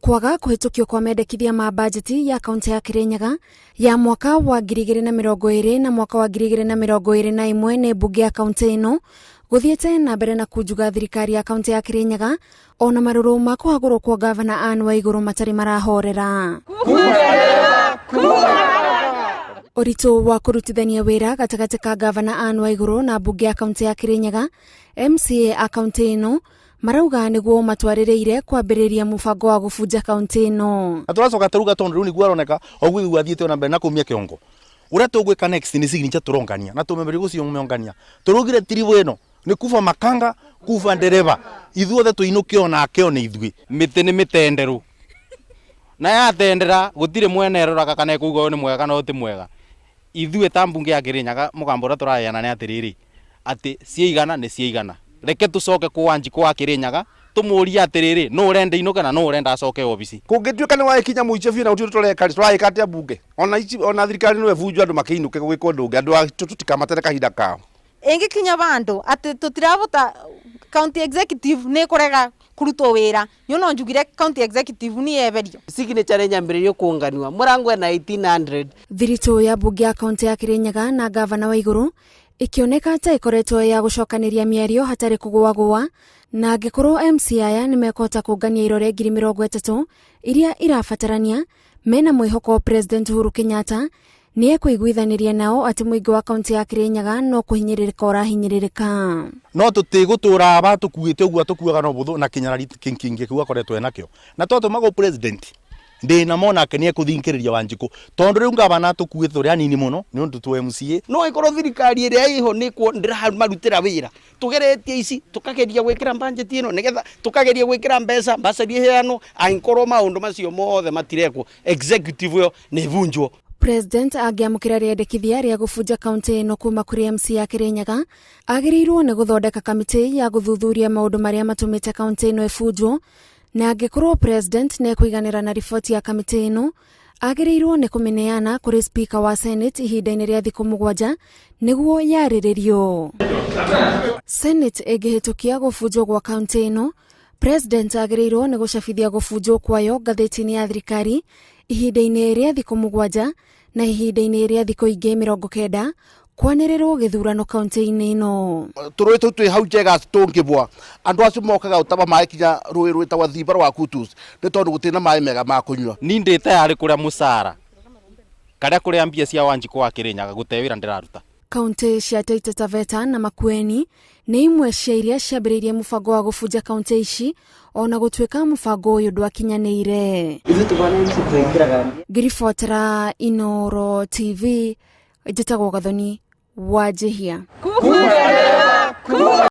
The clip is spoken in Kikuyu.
Kwaga kũhĩtũkio kwa mendekithia ma bajeti ya kaunti ya Kirinyaga ya mwaka wa 2020 na mwaka wa 2021 nĩ mbunge ya kaunti ĩno gũthiĩte na mbere na kunjuga thirikari ya kaunti ya Kirinyaga ona marũrũ ma kũhagũrwo kwa gavana Anne Waigũrũ matarĩ marahorera. Ũritũ wa kũrutithania wĩra gatagatĩ ka gavana Anne Waigũrũ na mbunge ya kaunti ya Kirinyaga, MCA a kaunti ĩno marauga nĩguo matwarĩrĩire kwambĩrĩria mũbango wa gũbunja kaunti ĩno. Na tũracoka tũruga tondũ rĩu nĩguo aroneka oguo iguo athiĩte ona mbere na kũmia kĩongo. Ũrĩa tũgwĩka next nĩ signature tũrongania na tũmemberio gũciongania. Tũrugire tiribu ĩno nĩ kuba makanga kuba ndereba ithuothe tũinũke onake one ithuĩ. Mĩtĩ nĩ mĩtenderũ na yatendera gũtirĩ mwena ĩroraga kana ĩkauga ũyũ nĩ mwega kana ũyũ ti mwega. Ithuĩ ta mbunge ya Kirinyaga mũgambo ũrĩa tũraheana nĩ atĩrĩrĩ, atĩ ciaigana nĩ ciaigana. Reke tũcoke kwĩ Wanjikũ wa Kirinyaga tũmũrie atĩrĩrĩ, nũ ũrenda ainũke na nũ ũrenda acoke obici. Kũngĩtuĩka nĩ wagĩkinya mũico biũ na gũtirĩ ũndũ tũreka rĩ, tũragĩka atĩa mbunge? Ona ici, ona thirikari no ĩbunjwo andũ makĩinũke gũgĩkwo ũndũ ũngĩ, andũ aitũ tũtikamatere kahinda kao. Ĩngĩkinya vandũ atĩ tũtirabota county executive nĩ ĩkũrega kũrutwo wĩra, nyo no njugire county executive nĩ yeherio. Signature nyambĩrĩrio kũnganua mũrango ena 1800. Thiritũ ya mbunge ya kaunti ya Kirinyaga na gavana Waigũrũ ĩkĩoneka ta ĩkoretwo ya gũcokanĩria mĩario hatarĩ kũgũagũa, na angĩkorwo MCA aya nĩ mekũhota kũngania irore 30,000 iria irabatarania, mena mwĩhoko President Uhuru Kenyatta nĩ ekũiguithanĩria nao atĩ mũingĩ wa kaunti ya Kirinyaga no kũhinyĩrĩrĩka ũrahinyĩrĩrĩka. No tũtigũtũra aba tũkuĩte ũguo tũkuaga no bũthũ na kĩnyarari kĩngĩ kĩu akoretwo enakĩo. Na twatũmagwo president ndĩna mo nake nĩ ekũthingĩrĩria Wanjikũ tondũ rĩu ngavana tũkuĩte tũrĩ anini mũno nĩ ũndũ tũ MCA. No ĩkorwo thirikari ĩrĩa ĩho nĩ ndĩramarutĩra wĩra, tũgeretie ici tũkageria gwĩkĩra budget ĩno nĩgetha tũkageria gwĩkĩra mbeca bursary ĩheanwo, angĩkorwo maũndũ macio mothe matirekwo executive ĩyo nĩ ĩbunjwo. President angĩamũkĩra rĩendekithia rĩa gũbunja kaunti ĩno kuma kũrĩ MCA ya Kirinyaga, agĩrĩirwo nĩ gũthondeka kamĩtĩ ya gũthuthuria maũndũ marĩa matũmĩte kaunti ĩno ĩbunjwo, na angĩkorwo President nĩ ekũiganĩra na riboti ya kamĩtĩ ĩno, agĩrĩirwo nĩ kũmĩneana kũrĩ Speaker wa Senate ihinda-inĩ rĩa thikũ 7 nĩguo yarĩrĩrio. Senate ĩngĩhĩtũkia gũbunjwo gwa kaunti ĩno, President agĩrĩirwo nĩ gũcabithia gũbunjwo kwayo ngathĩti-inĩ ya thirikari ihinda-inĩ rĩa thikũ 7 na ihinda-inĩ rĩa thikũ ingĩ 90 kwanĩrĩrwo gĩthurano kaunti-inĩ ĩno. Tũrũĩ tũu twĩ hau njega tũngĩbwa, andũ acio mokaga gũtaba maĩ kinya rũĩ rwĩtagwo Thimba rwa Kutus nĩ tondũ gũtirĩ na maĩ mega ma kũnyua. Ni ndĩ tayarĩ kũrĩa mũcara karĩa kũrĩa mbia cia Wanjikũ wa Kirinyaga gũte wĩra ndĩraruta. Kaunti cia Taita Taveta na Makueni nĩ imwe cia iria ciambĩrĩirie mũbango wa gũbunja kaunti ici ona gũtuĩka mũbango ũyũ ndwakinyanĩire. Ngĩribotera Inooro TV, njĩtagwo Gathoni Wanjihia.